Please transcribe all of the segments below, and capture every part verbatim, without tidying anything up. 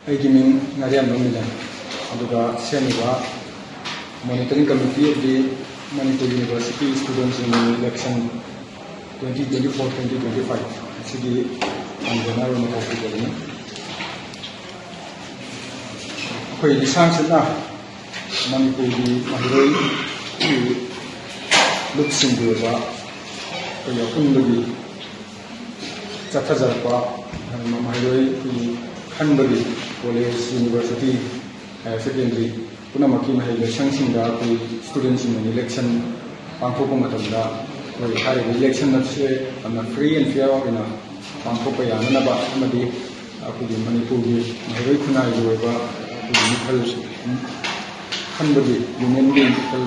ꯑꯩꯒꯤ ꯃꯤꯡ ꯉꯥꯔꯤꯌꯥꯟꯕꯝ ꯃꯤꯂꯟ, ꯑꯗꯨꯒ ꯁꯦꯝꯃꯤꯕ Monitoring Committee of the Manipur University Students Union Election twenty twenty-four, twenty twenty-five ꯑꯁꯤꯒꯤ convener ꯑꯣꯏꯅ ꯄꯥꯎꯊꯣꯛꯆꯕꯅꯤ꯫ ꯑꯩꯈꯣꯏ ꯂꯤꯁꯥꯡ ꯁꯤꯠꯅ ꯃꯅꯤꯄꯨꯔꯒꯤ ꯃꯍꯩꯔꯣꯏ ꯂꯨꯞꯁꯤꯡꯒꯤ ꯑꯣꯏꯕ ꯑꯩꯈꯣꯏꯒꯤ ꯑꯄꯨꯟꯕꯒꯤ ꯆꯠꯊꯖꯔꯛꯄ ꯃꯍꯩꯔꯣꯏ ꯈꯟꯕꯒꯤ college, university, higher secondary ꯄꯨꯝꯅꯃꯛꯀꯤ ꯃꯍꯩ ꯂꯣꯏꯁꯪꯁꯤꯡꯗ ꯑꯩꯈꯣꯏ studentꯁꯤꯡꯅ election ꯄꯥꯡꯊꯣꯛꯄ ꯃꯇꯝꯗ ꯑꯩꯈꯣꯏ ꯍꯥꯏꯔꯤꯕ election ꯑꯁꯦ ꯌꯥꯝꯅ free and fair ꯑꯣꯏꯅ ꯄꯥꯡꯊꯣꯛꯄ ꯌꯥꯅꯅꯕ ꯑꯃꯗꯤ ꯑꯩꯈꯣꯏꯒꯤ ꯃꯅꯤꯄꯨꯔꯒꯤ ꯃꯍꯩꯔꯣꯏ ꯈꯨꯟꯅꯥꯏꯒꯤ ꯑꯣꯏꯕ ꯑꯩꯈꯣꯏꯒꯤ ꯃꯤꯈꯜ ꯈꯟꯕꯒꯤ, unionꯒꯤ ꯃꯤꯈꯜ,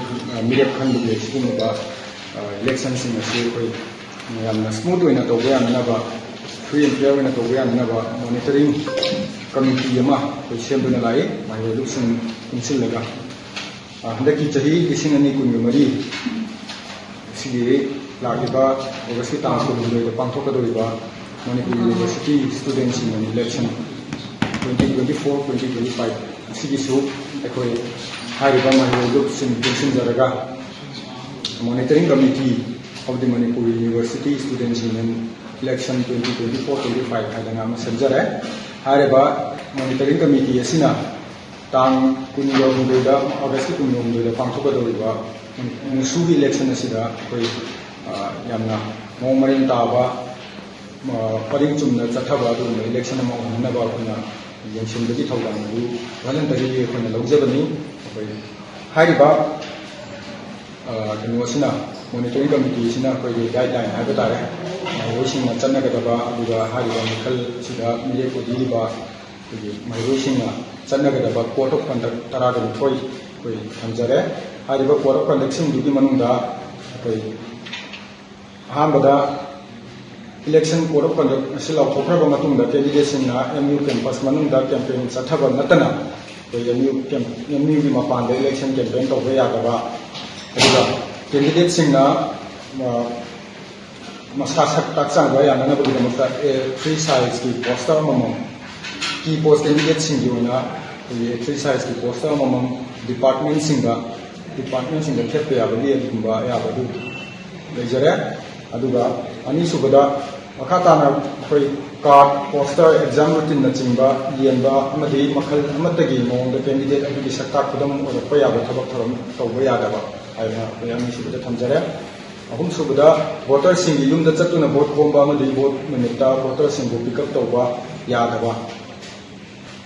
ꯃꯤꯔꯦꯞ ꯈꯟꯕꯒꯤ ꯑꯁꯤꯒꯨꯝꯂꯕ electionꯁꯤꯡ ꯑꯁꯤ ꯑꯩꯈꯣꯏ ꯌꯥꯝꯅ smooth ꯑꯣꯏꯅ ꯇꯧꯕ ꯌꯥꯅꯅꯕ, free and fair ꯑꯣꯏꯅ ꯇꯧꯕ ꯌꯥꯅꯅꯕ monitoring committee ꯑꯃ ꯑꯩꯈꯣꯏ ꯁꯦꯝꯗꯨꯅ ꯂꯥꯛꯏ, ꯃꯍꯩꯔꯣꯏ ꯂꯨꯞꯁꯤꯡ ꯄꯨꯟꯁꯤꯜꯂꯒ꯫ ꯍꯟꯗꯛꯀꯤ ꯆꯍꯤ ꯂꯤꯁꯤꯡ ꯑꯅꯤ ꯀꯨꯟꯒ ꯃꯔꯤ ꯁꯤꯒꯤ ꯂꯥꯛꯂꯤꯕ Augustꯀꯤ ꯇꯥꯡ ꯀꯨꯟꯍꯨꯝꯗꯣꯏꯗ ꯄꯥꯡꯊꯣꯛꯀꯗꯧꯔꯤꯕ Manipur University Students Union Election twenty twenty-four, twenty twenty-five ꯑꯁꯤꯒꯤꯁꯨ ꯑꯩꯈꯣꯏ ꯍꯥꯏꯔꯤꯕ ꯃꯍꯩꯔꯣꯏ ꯂꯨꯞꯁꯤꯡ ꯄꯨꯟꯁꯤꯟꯖꯔꯒ Monitoring Committee of the Manipur University Students Union Election twenty twenty-four twenty-five ꯍꯥꯏꯗꯅ ꯑꯃ ꯁꯦꯝꯖꯔꯦ꯫ ꯍꯥꯏꯔꯤꯕ monitoring committee ꯑꯁꯤꯅ ꯇꯥꯡ ꯀꯨꯟꯒ ꯍꯨꯝꯗꯣꯏꯗ, Augustꯀꯤ ꯀꯨꯟꯒ ꯍꯨꯝꯗꯣꯏꯗ ꯄꯥꯡꯊꯣꯛꯀꯗꯧꯔꯤꯕ ꯃꯨꯁꯨꯒꯤ election ꯑꯁꯤꯗ ꯑꯩꯈꯣꯏ, ꯑ, ꯌꯥꯝꯅ ꯃꯑꯣꯡ ꯃꯔꯤꯟ ꯇꯥꯕ, ꯑ, ꯄꯔꯤꯡ ꯆꯨꯝꯅ ꯆꯠꯊꯕ ꯑꯗꯨꯒꯨꯝꯕ election ꯑꯃ ꯑꯣꯏꯍꯟꯅꯕ ꯑꯩꯈꯣꯏꯅ ꯌꯦꯡꯁꯤꯟꯕꯒꯤ ꯊꯧꯗꯥꯡ ꯑꯗꯨ voluntary ꯑꯩꯈꯣꯏꯅ ꯂꯧꯖꯕꯅꯤ꯫ ꯑꯩꯈꯣꯏ ꯍꯥꯏꯔꯤꯕ, ꯑ, ꯀꯩꯅꯣ ꯑꯁꯤꯅ, monitoring committee ꯑꯁꯤꯅ ꯑꯩꯈꯣꯏꯒꯤ guideline ꯍꯥꯏꯕ ꯇꯥꯔꯦ, ꯃꯍꯩꯔꯣꯏꯁꯤꯡꯅ ꯆꯠꯅꯒꯗꯕ, ꯑꯗꯨꯒ ꯍꯥꯏꯔꯤꯕ ꯃꯤꯈꯜꯁꯤꯗ ꯃꯤꯔꯦꯞ ꯑꯣꯏꯕꯤꯔꯤꯕ ꯑꯩꯈꯣꯏꯒꯤ ꯃꯍꯩꯔꯣꯏꯁꯤꯡꯅ ꯆꯠꯅꯒꯗꯕ code of conduct ꯇꯔꯥꯒ ꯅꯤꯊꯣꯏ ꯑꯩꯈꯣꯏ ꯊꯝꯖꯔꯦ꯫ ꯍꯥꯏꯔꯤꯕ code of conductꯁꯤꯡꯗꯨꯒꯤ ꯃꯅꯨꯡꯗ ꯑꯩꯈꯣꯏ ꯑꯍꯥꯟꯕꯗ election code of conduct ꯑꯁꯤ ꯂꯥꯎꯊꯣꯛꯈ꯭ꯔꯕ ꯃꯇꯨꯡꯗ candidateꯁꯤꯡꯅ M U campus ꯃꯅꯨꯡꯗ campaign ꯆꯠꯊꯕ ꯅꯠꯇꯅ ꯑꯩꯈꯣꯏ M U camp-, M Uꯒꯤ ꯃꯄꯥꯟꯗ election campaign ꯇꯧꯕ ꯌꯥꯗꯕ, ꯑꯗꯨꯒ candidateꯁꯤꯡꯅ, ꯑ, ꯃꯁꯥ ꯁꯛ ꯇꯥꯛ ꯆꯥꯡꯕ ꯌꯥꯅꯅꯕꯒꯤꯗꯃꯛꯇ A three sizeꯀꯤ poster ꯑꯃꯃꯝ ꯄꯤ ꯄꯣꯁ ꯀꯦꯟꯗꯤꯗꯦꯠꯁꯤꯡꯒꯤ ꯑꯣꯏꯅ ꯑꯩꯈꯣꯏꯒꯤ ꯑꯦ ꯊ꯭ꯔꯤ ꯁꯥꯏꯖꯀꯤ ꯄꯣꯁꯇꯔ ꯑꯃꯃꯝ ꯗꯤꯄꯥꯔꯠꯃꯦꯟꯁꯤꯡꯗ ꯗꯤꯄꯥꯔꯠꯃꯦꯟꯁꯤꯡꯗ ꯊꯦꯠꯄ ꯌꯥꯕꯒꯤ ꯑꯗꯨꯒꯨꯝꯕ ꯑꯌꯥꯕ ꯑꯗꯨ ꯂꯩꯖꯔꯦ꯫ ꯑꯗꯨꯒ ꯑꯅꯤꯁꯨꯕꯗ ꯃꯈꯥ ꯇꯥꯅ ꯑꯩꯈꯣꯏ ꯀꯥꯔꯠ, ꯄꯣꯁꯇꯔ, ꯑꯦꯛꯖꯥꯝ ꯔꯨꯇꯤꯟꯅꯆꯤꯡꯕ ꯌꯦꯟꯕ ꯑꯃꯗꯤ ꯃꯈꯜ ꯑꯃꯠꯇꯒꯤ ꯃꯑꯣꯡꯗ ꯀꯦꯟꯗꯤꯗꯦꯠ ꯑꯗꯨꯒꯤ ꯁꯛꯇꯥꯛ ꯈꯨꯗꯝ ꯑꯣꯏꯔꯛꯄ ꯌꯥꯕ ꯊꯕꯛ ꯊꯧꯔꯝ ꯇꯧꯕ ꯌꯥꯗꯕ ꯍꯥꯏꯅ ꯑꯩꯈꯣꯏ ꯑꯅꯤꯁꯨꯕꯗ ꯊꯝꯖꯔꯦ꯫ ꯑꯍꯨꯝꯁꯨꯕꯗ ꯚꯣꯇꯔꯁꯤꯡꯒꯤ ꯌꯨꯝꯗ ꯆꯠꯇꯨꯅ ꯚꯣꯠ ꯈꯣꯝꯕ ꯑꯃꯗꯤ ꯚꯣꯠ ꯅꯨꯃꯤꯠꯇ ꯚꯣꯇꯔꯁꯤꯡꯕꯨ ꯄꯤꯛ ꯑꯞ ꯇꯧꯕ ꯌꯥꯗꯕ꯫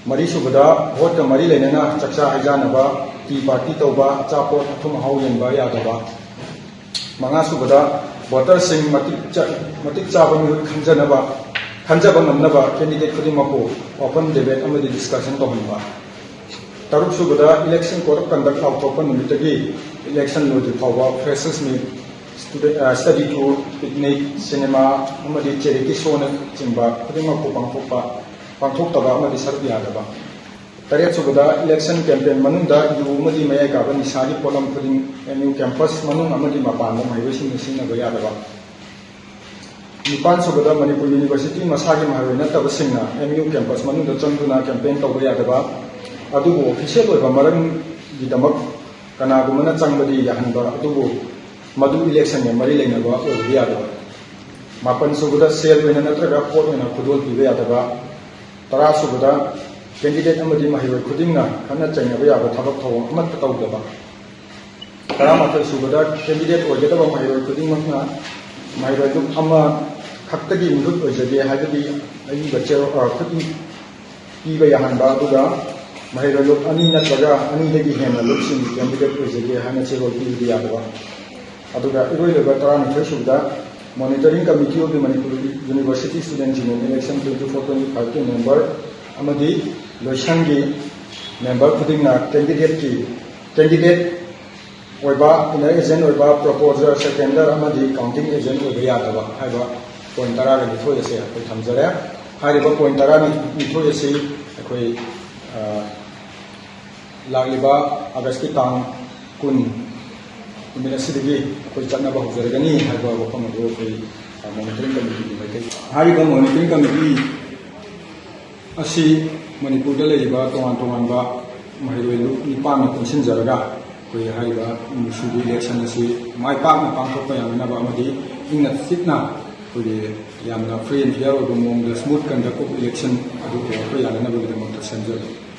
ꯃꯔꯤꯁꯨꯕꯗ ꯚꯣꯠꯀ ꯃꯔꯤ ꯂꯩꯅꯅ ꯆꯥꯛꯆꯥ ꯍꯩꯖꯥꯟꯅꯕ, ꯇꯤ ꯄꯥꯔꯇꯤ ꯇꯧꯕ, ꯑꯆꯥꯄꯣꯠ ꯑꯊꯨꯝ ꯑꯍꯥꯎ ꯌꯦꯟꯕ ꯌꯥꯗꯕ꯫ ꯃꯉꯥꯁꯨꯕꯗ ꯚꯣꯇꯔꯁꯤꯡ ꯃꯇꯤꯛ ꯆ-, ꯃꯇꯤꯛ ꯆꯥꯕ ꯃꯤꯍꯨꯠ ꯈꯟꯖꯅꯕ, ꯈꯟꯖꯕ ꯉꯝꯅꯕ ꯀꯦꯟꯗꯤꯗꯦꯠ ꯈꯨꯗꯤꯡꯃꯛꯄꯨ open debate ꯑꯃꯗꯤ discussion ꯇꯧꯍꯟꯕ꯫ ꯇꯔꯨꯛꯁꯨꯕꯗ election code of conduct ꯂꯥꯎꯊꯣꯛꯄ ꯅꯨꯃꯤꯠꯇꯒꯤ election ꯂꯣꯏꯗ꯭ꯔꯤ ꯐꯥꯎꯕ freshers meet, student, ꯑ, study tour, picnic, cinema ꯑꯃꯗꯤ charity showꯅꯆꯤꯡꯕ ꯈꯨꯗꯤꯡꯃꯛꯄꯨ ꯄꯥꯡꯊꯣꯛꯄ, ꯄꯥꯡꯊꯣꯛꯇꯕ ꯑꯃꯗꯤ ꯁꯔꯨꯛ ꯌꯥꯗꯕ꯫ ꯇꯔꯦꯠꯁꯨꯕꯗ election campaign ꯃꯅꯨꯡꯗ ꯌꯨ ꯑꯃꯗꯤ ꯃꯌꯥꯏ ꯀꯥꯕ ꯅꯤꯁꯥꯒꯤ ꯄꯣꯠꯂꯝ ꯈꯨꯗꯤꯡ M U campus ꯃꯅꯨꯡ ꯑꯃꯗꯤ ꯃꯄꯥꯟꯗ ꯃꯍꯩꯔꯣꯏꯁꯤꯡꯅ ꯁꯤꯖꯤꯟꯅꯕ ꯌꯥꯗꯕ꯫ ꯅꯤꯄꯥꯟꯁꯨꯕꯗ ꯃꯅꯤꯄꯨꯔ University ꯃꯁꯥꯒꯤ ꯃꯍꯩꯔꯣꯏ ꯅꯠꯇꯕꯁꯤꯡꯅ M U campus ꯃꯅꯨꯡꯗ ꯆꯪꯗꯨꯅ campaign ꯇꯧꯕ ꯌꯥꯗꯕ, ꯑꯗꯨꯕꯨ official ꯑꯣꯏꯕ ꯃꯔꯝꯒꯤꯗꯃꯛ ꯀꯅꯥꯒꯨꯝꯕꯅ ꯆꯪꯕꯗꯤ ꯌꯥꯍꯟꯕ, ꯑꯗꯨꯕꯨ ꯃꯗꯨ electionꯒ ꯃꯔꯤ ꯂꯩꯅꯕ ꯑꯣꯏꯕꯗꯤ ꯌꯥꯗꯕ꯫ ꯃꯥꯄꯟꯁꯨꯕꯗ ꯁꯦꯜ ꯑꯣꯏꯅ ꯅꯠꯇ꯭ꯔꯒ ꯄꯣꯠ ꯑꯣꯏꯅ ꯈꯨꯗꯣꯜ ꯄꯤꯕ ꯌꯥꯗꯕ꯫ ꯇꯔꯥꯁꯨꯕꯗ candidate ꯑꯃꯗꯤ ꯃꯍꯩꯔꯣꯏ ꯈꯨꯗꯤꯡꯅ ꯈꯠꯅ ꯆꯩꯅꯕ ꯌꯥꯕ ꯊꯕꯛ ꯊꯧꯑꯣꯡ ꯑꯃꯠꯇ ꯇꯧꯗꯕ꯫ ꯇꯔꯥꯃꯥꯊꯣꯏꯁꯨꯕꯗ candidate ꯑꯣꯏꯒꯗꯕ ꯃꯍꯩꯔꯣꯏ ꯈꯨꯗꯤꯡꯃꯛꯅ ꯃꯍꯩꯔꯣꯏ ꯂꯨꯞ ꯑꯃ ꯈꯛꯇꯒꯤ ꯃꯤꯍꯨꯠ ꯑꯣꯏꯖꯒꯦ ꯍꯥꯏꯕꯒꯤ ꯑꯏꯕ ꯆꯦꯔꯣꯜ, ꯑ, ꯈꯨꯠꯏ ꯄꯤꯕ ꯌꯥꯍꯟꯕ, ꯑꯗꯨꯒ ꯃꯍꯩꯔꯣꯏ ꯂꯨꯞ ꯑꯅꯤ ꯅꯠꯇ꯭ꯔꯒ ꯑꯅꯤꯗꯒꯤ ꯍꯦꯟꯅ ꯂꯨꯞꯁꯤꯡꯒꯤ candidate ꯑꯣꯏꯖꯒꯦ ꯍꯥꯏꯅ ꯆꯦꯔꯣꯜ ꯄꯤꯕꯗꯤ ꯌꯥꯗꯕ꯫ ꯑꯗꯨꯒ ꯏꯔꯣꯏ ꯂꯣꯏꯕ ꯇꯔꯥꯅꯤꯊꯣꯏ ꯁꯨꯕꯗ Monitoring Committee of the Manipur University Students' Union election twenty four twenty five ꯀꯤ member ꯑꯃꯗꯤ ꯂꯣꯏꯁꯪꯒꯤ member ꯈꯨꯗꯤꯡꯅ candidateꯀꯤ, candidate ꯑꯣꯏꯕ, inner agent ꯑꯣꯏꯕ, proposer, seconder ꯑꯃꯗꯤ counting agent ꯑꯣꯏꯕ ꯌꯥꯗꯕ ꯍꯥꯏꯕ point ꯇꯔꯥꯒ ꯅꯤꯊꯣꯏ ꯑꯁꯦ ꯑꯩꯈꯣꯏ ꯊꯝꯖꯔꯦ꯫ ꯍꯥꯏꯔꯤꯕ point ꯇꯔꯥꯅꯤꯊꯣꯏ ꯑꯁꯤ ꯑꯩꯈꯣꯏ, ꯑ, ꯂꯥꯛꯂꯤꯕ Augustꯀꯤ ꯇꯥꯡ ꯀꯨꯟ ꯅꯨꯃꯤꯠ ꯑꯁꯤꯗꯒꯤ ꯑꯩꯈꯣꯏ ꯆꯠꯅꯕ ꯍꯧꯖꯔꯒꯅꯤ ꯍꯥꯏꯕ ꯋꯥꯐꯝ ꯑꯗꯨ ꯑꯩꯈꯣꯏ, ꯑ, Monitoring Committeeꯒꯤ ꯃꯥꯏꯀꯩ, ꯍꯥꯏꯔꯤꯕ Monitoring Committee ꯑꯁꯤ ꯃꯅꯤꯄꯨꯔꯗ ꯂꯩꯔꯤꯕ ꯇꯣꯉꯥꯟ ꯇꯣꯉꯥꯟꯕ ꯃꯍꯩꯔꯣꯏ ꯂꯨꯞ ꯅꯤꯄꯥꯟꯅ ꯄꯨꯟꯁꯤꯟꯖꯔꯒ ꯑꯩꯈꯣꯏ ꯍꯥꯏꯔꯤꯕ ꯃꯨꯁꯨꯒꯤ ꯏꯂꯦꯛꯁꯟ ꯑꯁꯤ ꯃꯥꯏ ꯄꯥꯛꯅ ꯄꯥꯡꯊꯣꯛꯄ ꯌꯥꯅꯅꯕ ꯑꯃꯗꯤ ꯏꯪꯅ ꯆꯤꯛꯅ ꯑꯩꯈꯣꯏꯒꯤ ꯌꯥꯝꯅ free and fair ꯑꯣꯏꯕ ꯃꯑꯣꯡꯗ smooth conduct of election ꯑꯗꯨ ꯑꯣꯏꯔꯛꯄ ꯌꯥꯅꯅꯕꯒꯤꯗꯃꯛꯇ ꯁꯦꯝꯖꯕꯅꯤ꯫